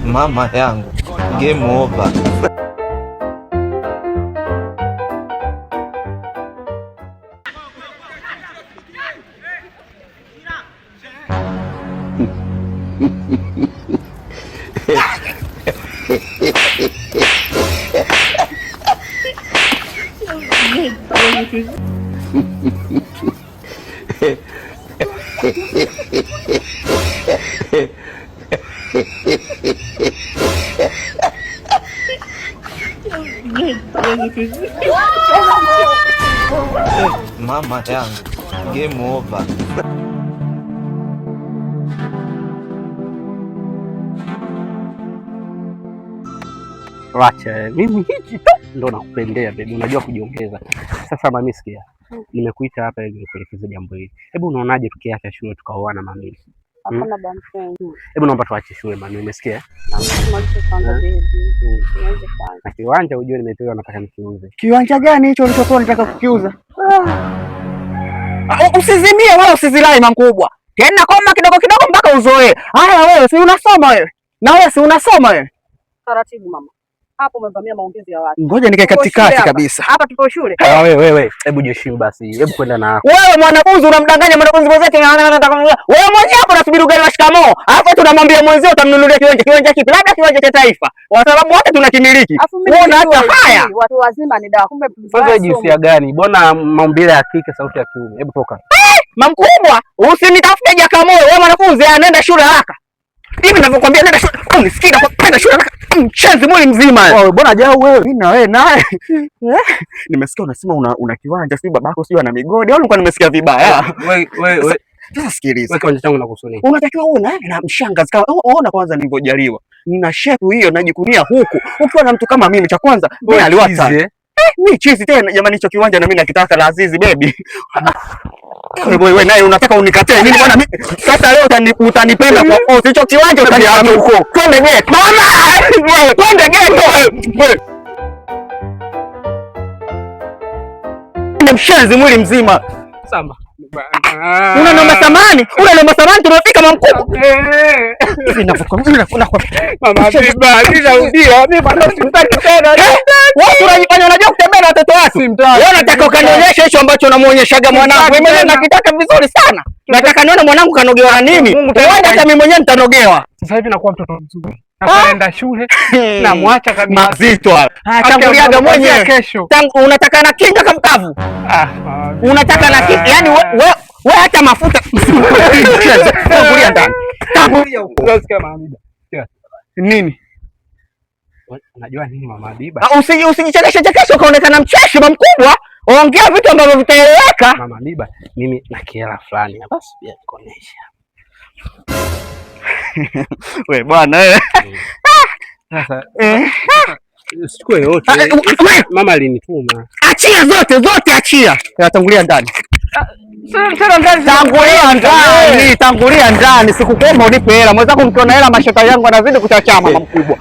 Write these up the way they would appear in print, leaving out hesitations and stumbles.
Mama yangu, game over. Mama yangu, game over. Wacha mimi hichi tu ndo nakupendea baby, unajua kujiongeza. Sasa mami, sikia, nimekuita hapa ili nikuelekeze jambo hili. Hebu unaonaje tukiacha shule tukaoana mami? Hapana bampenzi. Hebu naomba tuache shule mami, umesikia? Tumalize kwanza baby. Tumalize kwanza. Na kiwanja ujue nimepewa, nataka nikiuze. Kiwanja gani hicho ulichokuwa unataka kukiuza? Ah, usizimie wala usizilai mamkubwa. Tena koma kidogo kidogo mpaka uzoee. Haya wewe si unasoma wewe? Na wewe si unasoma wewe? Taratibu mama. Hapo umevamia maongezi ya watu. Ngoja nikae Tupo shule katikati hapa. kabisa. Hapa tupo shule. Ah, wewe wewe, hebu jiheshimu basi, hebu kwenda na Wewe mwanafunzi unamdanganya mwanafunzi mwenzake wewe mwenyewe hapo unasubiri ugali wa shikamoo. Alafu tunamwambia mwenzio utamnunulia kiwanja, kiwanja kipi? Labda kiwanja cha taifa. Kwa sababu wote tunakimiliki. Alafu mimi Wewe una hata sijui, haya. watu wazima ni dawa. Kumbe Kwanza jinsia gani? Mbona maumbile ya kike, sauti ya kiume? Hebu toka. Mamkubwa, usinitafute jakamoyo. Wewe mwanafunzi, nenda shule haraka. Hivi ninavyokuambia nenda shule. Unisikii na nenda shule haraka. Mchenzi mwili mzima. Wewe mbona jau wewe? Mimi na wewe naye. Nimesikia unasema una kiwanja, sijui babako sijui ana migodi. Au nilikuwa nimesikia vibaya? Wewe wewe Sasa sikiliza. wewe, kiwanja changu nakuhusu nini? Unatakiwa uwe na mshangazi kama ona kwanza nilivyojaliwa. Nina shepu hiyo najikunia huku. Ukiwa na mtu kama mimi cha kwanza, mimi aliwata. Chizi, eh? Mimi chizi tena jamani, hicho kiwanja na mimi nakitaka la Azizi baby. Wewe wewe naye unataka unikatee nini bwana? Mimi sasa leo utanipenda kwa force. Hicho kiwanja utaniacha huko. Twende ghetto. Mama! Wewe twende ghetto. Ni mshenzi mwili mzima. Samba. Unanomba samani? Unanomba samani tumefika mamkubwa. Hivi ninavyokuambia nakwambia. Mama Biba, ninarudia. Mimi bado simtaki tena. Wewe unajifanya unajua kutembea na watoto wako. Simtaki. Wewe unataka ukanionyeshe hicho ambacho unamuonyeshaga mwanangu. Mimi mwenyewe nakitaka vizuri sana. Nataka nione mwanangu kanogewa na nini. Mungu Wewe hata mimi mwenyewe nitanogewa. Sasa hivi nakuwa mtoto mzuri. Naenda shule namwacha kabisa. Mazito haya. Tanguliaga mwenyewe. Kesho. Tangu unataka na kinga kamkavu. Ah, Unataka na kinga. Yaani wewe we hata mafuta. Tangulia ndani. Tangulia huko. Unasikia Mama Biba? Nini? Unajua nini Mama Biba? Ah, Usijichekeshe chekeshe ukaonekana mcheshi mkubwa. Ongea vitu ambavyo vitaeleweka. Mama Biba, mimi na kiela fulani hapa sija nikuonyesha. We bwana wewe. Sasa Eh. usichukue yote. Ah, we, Mama alinituma. Achia zote zote, achia. Tangulia ndani. Tangulia ndani, tangulia ndani. Sikukuomba unipe hela. Mwenzako mkiona hela mashetani yangu anazidi kuchachama mama mkubwa.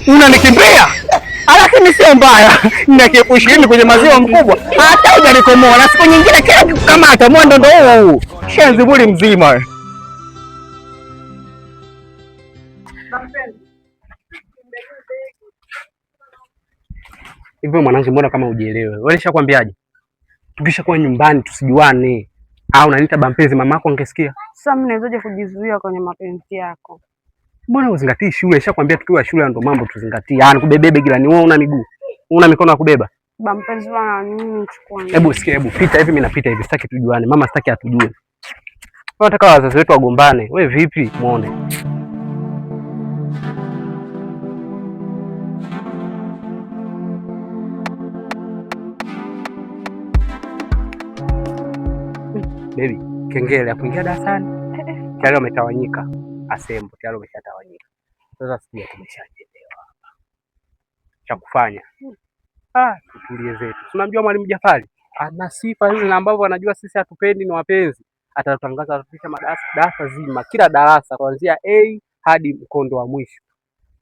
Unanikimbia. Lakini sio mbaya. Nina 20,000 kwenye maziwa mkubwa. Hata hujanikomoa na siku nyingine kila nikikukamata mwendo ndo huo huo. Shenzi mwili mzima. Hivyo mwanangu, mbona kama hujielewe? Wewe nishakwambiaje? Tukishakuwa nyumbani tusijuane. Au unaniita bampezi, mamako angesikia. Sasa mimi nawezaje kujizuia kwenye mapenzi yako? Mbona uzingatii shule? Nishakwambia tukiwa shule ndo mambo tuzingatie. Ah, nikubebebe kila ni wewe una miguu. Una mikono ya kubeba. Bampenzi bwana, mimi chukua. Hebu sikia, hebu pita hivi, mimi napita hivi, sitaki tujuane. Mama sitaki atujue. Wewe unataka wazazi wetu wagombane. Wewe vipi? Muone. Baby, kengele ya kuingia darasani tayari wametawanyika. Asembo tayari wameshatawanyika. Sasa sikia, tumeshachelewa hapa. Cha kufanya tutulie zetu. Si unamjua mwalimu Jafari ana sifa hizi na ambavyo anajua sisi hatupendi ni wapenzi, atatutangaza, atatupisha madarasa darasa zima, kila darasa kuanzia A hadi mkondo wa mwisho.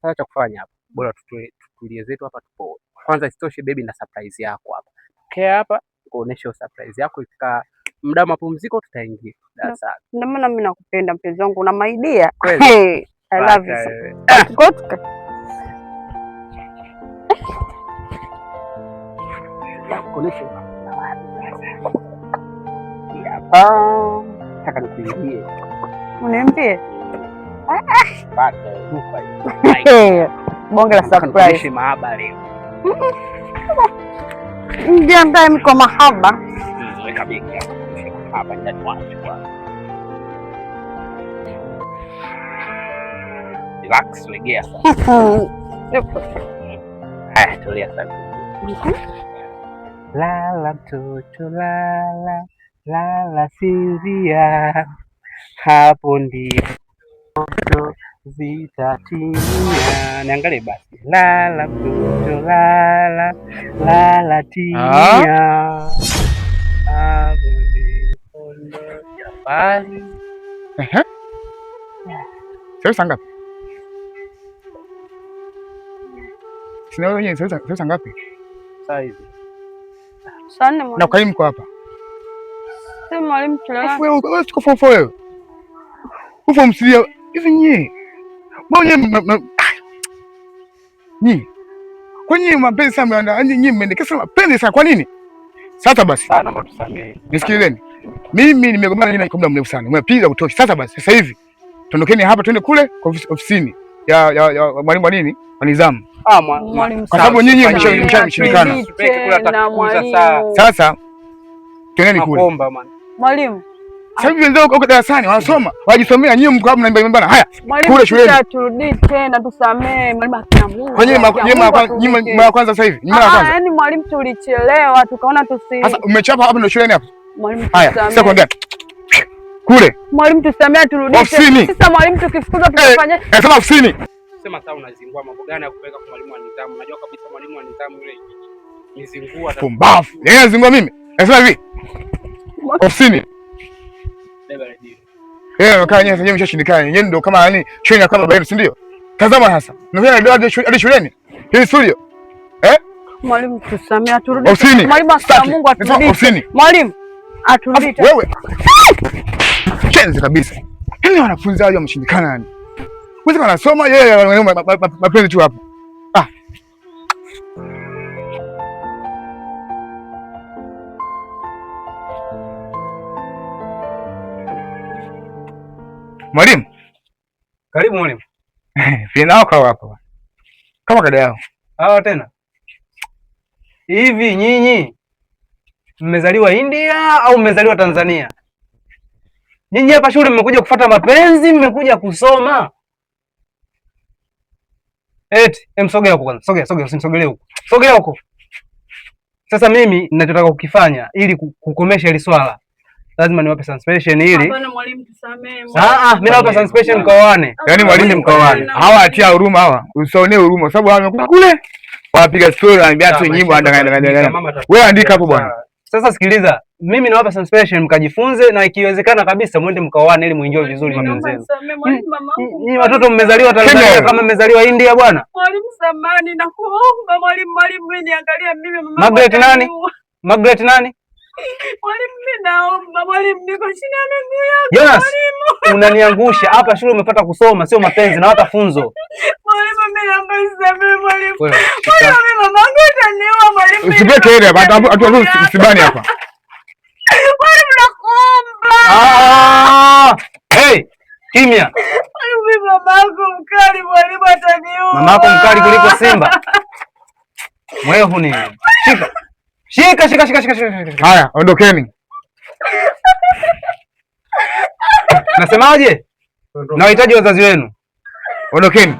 Sasa cha kufanya hapa, Bora tutulie zetu hapa tupo. Kwanza isitoshe baby, na surprise yako hapa. Tokea hapa kuonesha hiyo surprise yako, ifika muda wa mapumziko tutaingia darasani. Ndio maana mimi nakupenda mpenzi wangu, una maidia. Kweli. Hey, I love you so. Baka, Go tuka. Kuonesha zawadi sasa. Hii hapa. Nataka nikuimbie. Uniambie. Baka, tupa hiyo. Hey, bonge la Nataka surprise. nikuonyeshe mahaba leo. Mjiandae mko mahaba. Weka begi hapo, nikuonyeshe mahaba ndani wapi bwana. Relax, legea sasa. Haya, tulia sasa. Lala mtoto lala, lala sinzia, hapo ndipo ndoto zitatimia. Niangalie basi. Lala mtoto lala, lala timia, hapo ndipo ndoto jabali. Ehe. Sasa saa ngapi? Sina wewe wenyewe sasa saa ngapi? Saa hizi Saa nne Na mwalimu. kwa nini mko hapa? Si mwalimu tulala. Alafu wewe wewe siko form 4 wewe. Uko form 3 hivi nyie. Mbona nyie nyie. Kwa nini mapenzi sana nyinyi mmeendekeza mapenzi sana kwa nini? Sasa basi sana, naomba tusamehe. nisikilizeni. Mimi nimegombana na nyinyi kwa muda mrefu sana. Mmepiga kutosha. Sasa basi sasa hivi tondokeni hapa twende kule kwa ofisini ya mwalimu wa nini? Wa nidhamu. Ah, Mwalimu Kwa sababu nyinyi Tusamehe, mshashindikana. turudi Tupeleke kule tena, atatufukuza saa. mwalimu. Sasa twendeni kule. Nakuomba man. Mwalimu, Sasa hivi wenzao wako darasani wanasoma, wanajisomea, nyinyi mko hapa mnaimba. Haya, mwalimu kule shuleni. sisi turudi tena tusamehe. Mwalimu akina Mungu. Kwa nyinyi haki ya nyinyi Mungu nyinyi aturudishe. mara kwanza sasa hivi. Nyinyi mara Ah, kwanza. yaani mwalimu tulichelewa tukaona tusi Sasa umechapa hapa ndio shuleni hapa. Mwalimu Haya, sasa tusamehe. kuongea. Kule. Mwalimu tusamehe turudishe. Ofisini. Sasa mwalimu tukifukuzwa tutafanya Eh, sema ofisini. Sema sasa unazingua mambo gani ya kupeleka kwa mwalimu wa nidhamu? Unajua kabisa mwalimu wa nidhamu yule nizingua Pumbavu. Yeye anazingua mimi. Nasema hivi. Ofisini. Beba redio. Yeye anakaa nyinyi sasa mshashindikana. Nyinyi ndio kama yani shuleni kama baba yenu, si ndio? Tazama sasa. Unaona hadi shuleni. Hii studio. Eh? Mwalimu tusamehe aturudishe. Ofisini. Mwalimu akina Sitaki. Mungu Nasema aturudishe. ofisini. Mwalimu aturudishe. Wewe. Chenzi kabisa. Yaani wanafunzi hao wameshindikana yani. Wewe wanasoma yeye mapenzi tu hapo. Ah. Mwalimu, Karibu mwalimu. vijana wako hao hapo. Kama kada yao. Hawa tena. Hivi nyinyi mmezaliwa India au mmezaliwa Tanzania? Nyinyi hapa shule mmekuja kufuata mapenzi, mmekuja kusoma? Eti, sogea huko kwanza. Sogea, sogea, usimsogelee huko. Sogea huko. Sasa mimi ninachotaka kukifanya ili kukomesha hili swala, lazima niwape suspension ili Hapana mwalimu tusamehe. Ah ah, mimi nawapa suspension mkaoane. Yaani mwalimu mkaoane. Hawa atia huruma hawa. Usiwaonee huruma kwa sababu hawa wamekuja kule. Wanapiga story wanaambia tu nyimbo wanadanganya. Wewe andika hapo bwana. Sasa sikiliza, mimi nawapa suspension mkajifunze, na ikiwezekana kabisa mwende mkaoane ili muenjoy vizuri mapenzi yenu. Nyinyi watoto mmezaliwa Tanzania Kimya. kama mmezaliwa India bwana. Mwalimu samani nakuomba mwalimu, mwalimu mimi niangalie mimi mama. Margaret nani? Margaret nani? Mwalimu mimi naomba mwalimu, niko chini ya miguu yako. Jonas, unaniangusha hapa shule. Umepata kusoma, sio mapenzi, nawapa funzo. Mwalimu mimi naomba nisamehe mwalimu. Wewe, Mwalimu mimi mamangu ataniua mwalimu. mimi Usipige kelele hapa, niko hatu chini ya miguu hatu yako. msibani hapa. Mwalimu nakuomba. Ah! Hey, kimya. Mwalimu mimi mamangu mkali mwalimu ataniua. Mamako mkali kuliko simba. Mwehu ni. Shika. Shika, shika, shika, shika, shika, shika. Haya, ondokeni. Nasemaje? Nawahitaji wazazi wenu. Ondokeni.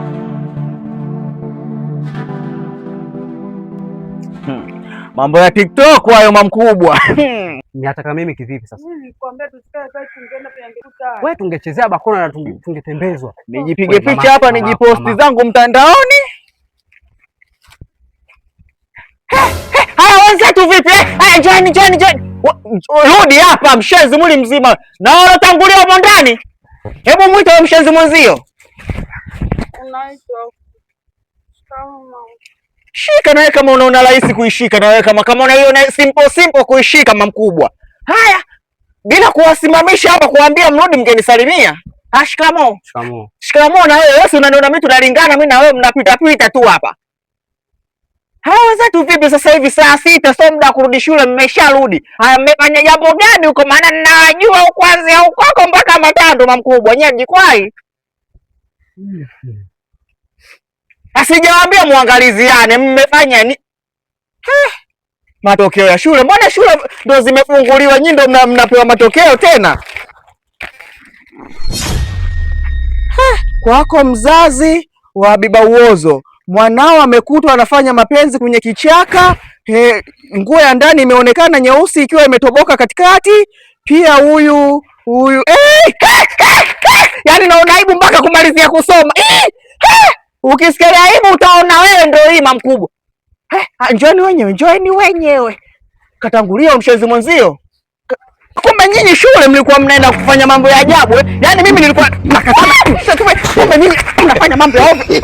Mambo ya TikTok hayo mamkubwa. Nataka mimi kivipi sasa? Nilikwambia tusikae pale, tungeenda kwenye angekuta. Wewe tungechezea bakora na tungetembezwa. Nijipige Wewe, picha mama, hapa mama, nijiposti mama. zangu mtandaoni. Haya wenzetu vipi? Haya njoni njoni njoni. Rudi hapa mshenzi mwili mzima. Na walotangulia humo ndani. Hebu mwite huyo mshenzi mwenzio. Unaitwa Shika na wewe kama unaona rahisi kuishika, na wewe kama unaiona simple simple kuishika, mama mkubwa. Haya, bila kuwasimamisha hapa kuambia mrudi mngenisalimia. Ah, shikamoo. Shikamoo. Shikamoo na wewe. Wewe unaniona mimi tunalingana, mimi na wewe mnapita pita tu hapa. Hawa wenzetu vipi sasa hivi saa 6 sio muda wa kurudi shule, mmesharudi. Haya, mmefanya jambo gani huko? Maana ninawajua huko kuanzia huko mpaka Matando mamkubwa. Nyewe mjikwai. Asijawaambia muangaliziane, mmefanya ni matokeo ya shule. Mbona shule ndo zimefunguliwa, nyinyi ndo mnapewa matokeo tena? Kwako mzazi wa Habiba Uozo, mwanao amekutwa anafanya mapenzi kwenye kichaka. Nguo ya ndani imeonekana nyeusi ikiwa imetoboka katikati. Pia huyu yaani naona aibu mpaka kumalizia kusoma. Ukisikia aibu utaona wewe ndio hii mamkubwa. Njooni wenyewe, njooni wenyewe. Katangulia mshenzi mwenzio. Kumbe nyinyi shule mlikuwa mnaenda kufanya mambo ya ajabu eh? Yaani mimi nilikuwa nakatana, kumbe nyinyi mnafanya mambo ya ovyo.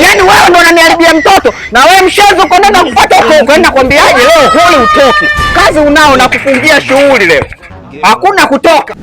Yaani wewe ndio unaniharibia mtoto na wewe mshenzi uko nenda kufuata huko huko, nakwambiaje leo huli utoki. Kazi unao na kufungia shughuli leo. Hakuna kutoka.